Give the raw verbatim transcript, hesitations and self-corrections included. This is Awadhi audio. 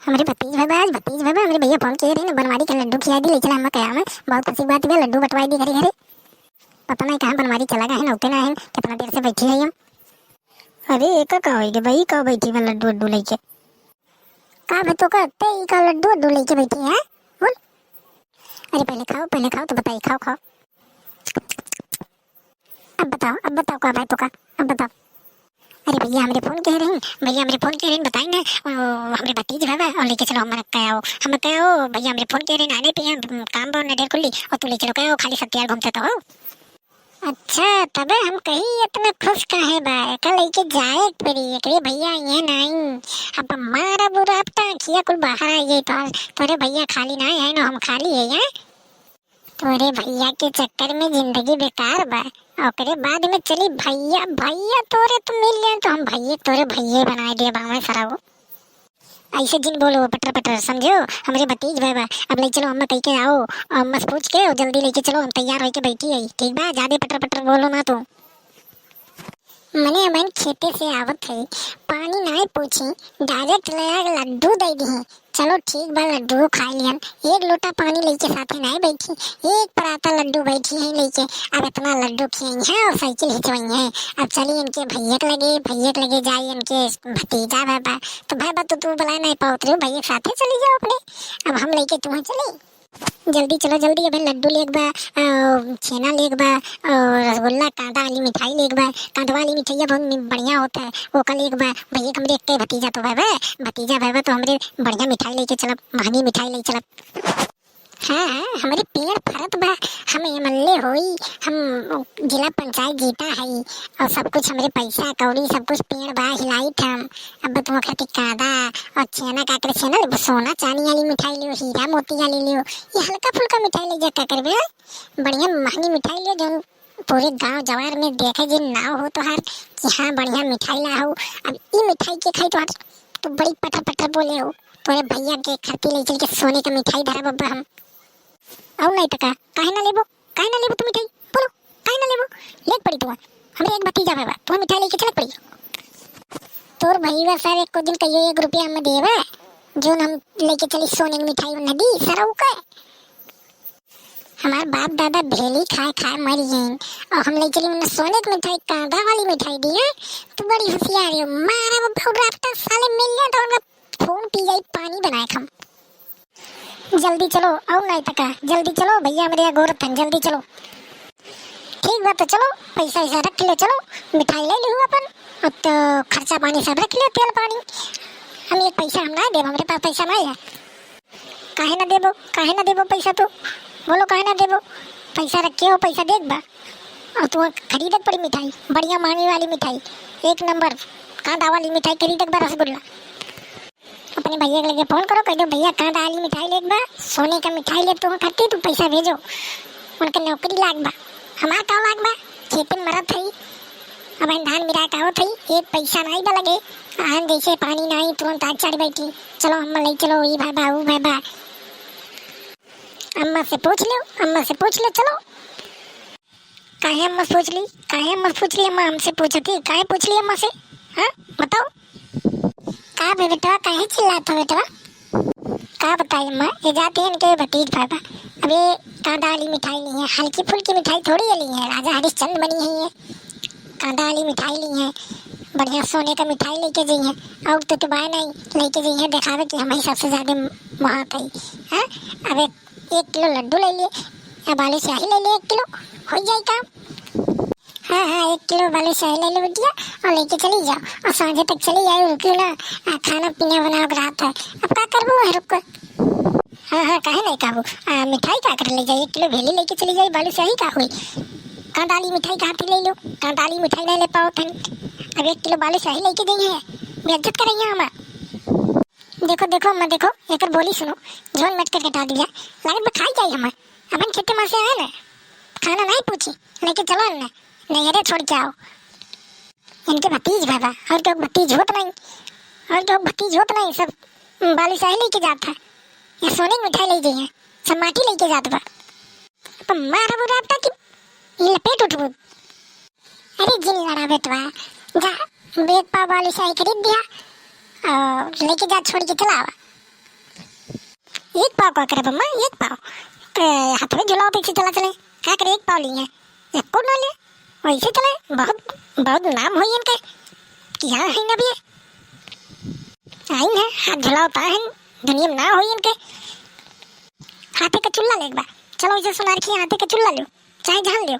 हमरे भतीज भइबा, आज भतीज भइबा, हमरे भइया फोन किहे रहे ना, बनवारी के लड्डू खियाइ दी, लइ चला अम्मा के यहाँ में। बहुत खुशी की बात बा, लड्डू बँटवाइ दी घरे घरे। पता नाहीं कहाँ बनवारी चला गए हैं, अउते नाहीं हैं, केतना देर से बैठी है हम। अरे, एका का होइ गए भाई, का बैठी बा लड्डू उड्डू लइके? का बा तोका, ते ई का लड्डू उड्डू लइके बैठी है, बोल? अरे, पहिले खाओ, पहिले खाओ तो बताई, खाओ, खाओ। अब बताओ, अब बताओ का बा तोका, अब बताओ। अरे भइया, हमरे फोन किहे रही, भइया, हमरे फोन किहे रही, बताई ना, ओ, हमरे भतीज भइबा, अउर लइके चलो, हमरे कहे आओ, हम कहे आओ, भइया, हमरे फोन किहे रही, नाहीं पिया, काम बा, नजर खुली, अउर तू लइ चलो, कहे आओ, खाली सब तियार घूमते तो हो। अच्छा, तबे हम कही, इतना खुश काहे बा? एका लइके जाए के पड़ी, एकरे भइया ये नाहीं। अब मारा बुरा, अब तो अँखिया कुल बाहर आइ गई तोहर, तोरे भइया खाली नाहीं है, न हम खाली है, हैं? तोरे भइया के चक्कर में जिंदगी बेकार बा। ओकरे बाद में चली भइया, भइया तोरे तो मिल जाए तो हम भइये, तोरे भइये बनाइ दिया बावे सराऊ। अइसे जिन बोलो पटर पटर, समझो? हमरे भतीज भइबा, अब लइ चलो अम्मा कहि के आओ, अम्मा से पूछ के अउर जल्दी लइके चलो, हम तैयार होइके बैठी है, ठीक बा? जादे पटर पटर बोलो ना तू। मने अबहिन खेते से आवत है, पानी नाहीं पूछी, direct लया लड्डू दइ दिही। चलो ठीक बा, लड्डू खाइ लिहन। एक लोटा पानी लइके साथे नाहीं बैठी, एक पराता लड्डू बैठी है लइके। अब इतना लड्डू खियइहैं अउर साइकिल हिचवइहैं। अब चली इनके भइया के लगे, भइया के लगे जाई इनके भतीजा भइबा। तो भइबा तो तू बुलाए नाहीं पावत रहे, भइया के साथे चली जाओ अपने। अब हम लइके तुहैं चली। जल्दी चलो, जल्दी, अबे लड्डू लेक बा, अ, छेना लेक बा, अउर रसगुल्ला, कांदा वाली मिठाई लेक बा। कांदा वाली मिठाइया बहुत नि-, बढ़िया होत है, ओका लेक बा। भइया के हमरे एक्के भतीजा तो भइबा, भतीजा भइबा तो हमरे बढ़िया मिठाई लइके चलब, महंगी मिठाई लइ चलब। हाँ, हाँ, हमरे पेड़ फरत बा, हम MLA होई, हम जिला पंचायत जीता हई, अउर सब कुछ हमरे पैसा कौड़ी सब कुछ पेड़ बा, हिलाइत हम। अब तुहैं खातिर कांदा अउर छेना, का करे छेना लेबो, सोना चानी वाली मिठाई लियो, हीरा मोती वाली लियो, ये हल्का फुल्का मिठाई लइ जा, का करबे? बढ़िया महंगी मिठाई लियो, जौन पूरे गांव जवार में देखे जे नाव हो तोहार कि हाँ बढ़िया मिठाई लाहो। अब ई मिठाई के खाई तोहार, तू बड़ी पटर पटर बोले हो। तोरे भइया के खातिर लइ चल के सोने का मिठाई धरब अब हम। अउर नाहीं त का, काहे ना लेबो? काहे ना लेबो तू मिठाई? बोलो, काहे ना लेबो? लेक पड़ी तुहैं। हमरे एक भतीजा भइबा, तुहैं मिठाई लइके चलक पड़ी। तोर भइया सारे एको दिन कहियो एक रुपया हमें देबे, जौन हम लइके चली सोने की मिठाई न दी सरऊ के। हमार बाप दादा भेली खाए खाए मरि गइन, अउर हम लइ चली उन्हें सोने की मिठाई, कांदा वाली मिठाई दिए। तू बड़ी होशियार हो, मारा वो भौरा, अब तो साले मिल जाए तो उनका फोन पी जाई, पानी बनाए हम। जल्दी चलो, अउर नाहीं त का, जल्दी चलो भइया, हमरे अगोरत हन, जल्दी चलो। ठीक बा, तो चलो, पैसा वैसा रख ले, चलो, मिठाई लइ लिहू अपन, अब तो खर्चा पानी सब रख ले, तेल पानी। हम एक पैसा हम नाहीं देब, हमरे पास पैसा नाहीं है। काहे ना देबो, काहे ना देबो पैसा तू? बोलो काहे ना देबो? पैसा रखे हो, पैसा देक बा। अउर तू खरीदक पड़ी मिठाई, बढ़िया महंगी वाली मिठाई, एक नंबर कांदा वाली मिठाई खरीदक बा, रसगुल्ला। अपने भइया के लगे फोन करो, कहि दो भइया कांदा वाली मिठाई लेक बा, सोने का मिठाई लेब तो खातिर तू पैसा भेजो। उनके नौकरी लाग बा, हमार का लाग बा? खेते में मरत हई, अब धान मिराए का होत हई, एक पैसा नाहीं बा लगे। आन जैसे पानी नाहीं, तुरंत आग चढ़ बैठी। चलो अम्मा लइ चलो, ई भइबा, ऊ भइबा। अम्मा से पूछ लो, अम्मा से पूछ लो, चलो। काहे अम्मा से पूछ ली? काहे अम्मा से पूछ ली? अम्मा हमसे पूछत ही, काहे पूछ ली अम्मा से? हाँ, बताओ। का बे बेटवा, काहे चिल्लात हो बेटवा? का बताई अम्मा, ये जाते हैं इनके भतीज भइबा। अब ये कांदा वाली मिठाई ली है, हल्की फुल्की मिठाई थोड़ी ये ली है, राजा हरिश्चंद्र बनी है ये। कांदा वाली मिठाई ली है, बढ़िया सोने का मिठाई लइके जइहैं, अउर तो, तो बाय नाहीं, लइके जइहैं, देखावे कि हमहीं सबसे जादे महात हई। हाँ, अब एक एक किलो लड्डू लइ लिए, या बालूशाही लइ लिए एक किलो, होइ जाई काम। हाँ, हाँ, एक किलो बालूशाही लइ लो बिटिया, अउर लइके चली जाओ, अउर साँझे तक चली जाओ, रुकियो ना, आ, खाना पीना बनावे के रहत है, अब का करबो, वह रुक। हाँ, हाँ, काहे नाहीं कहबो, आ, मिठाई का कर लइ जाई, एक किलो भेली लइके चली जाई, बालूशाही का होई, कांदा वाली मिठाई कहाँ थी लइ लो, कांदा वाली मिठाई नाहीं लइ पावत हन, अब एक किलो बालूशाही लइके जइहैं, बेइज्जत करइहैं हमार। देखो, देखो अम्मा, देखो, एकर बोली सुनो, जौन मटकर कटा दिया, लागत बा खाई जाई हमार। अपन खेते में से आए ना, खाना नाहीं पूछी, लइके चलो ना, नैहरे छोड़ के आओ। इनके भतीज भइबा, अउर केहू भतीज होत नाहीं, अउर केहू भतीज होत नाहीं, सब बालूशाही लइके जात है, या सोने की मिठाई लइ जइहैं, सब माटी लइके जात बा। तो मारबू रापटा कि ई लपेट उठबू। अरे जिन लड़ा बेटवा, जा एक पाव बालूशाही खरीद दिया अउर लइके जा, छोड़ के चला आवा। एक पाव का करे बम्मा, एक पाव। ए, हाथ में झुलाओ तो इसे चला चले। का करे, एक पाव लिए हैं, एको ना ले। वैसे चले, बहुत, बहुत नाम होई इनके कि यहाँ है ना भी। आइन है, हाथ झुलाओ ता है, दुनिया में नाम होई इनके। हाथे का चुल्ला ले एक बार। चलो, इसे सुनार की हाथे का चुल्ला लियो, चाहे जान लियो।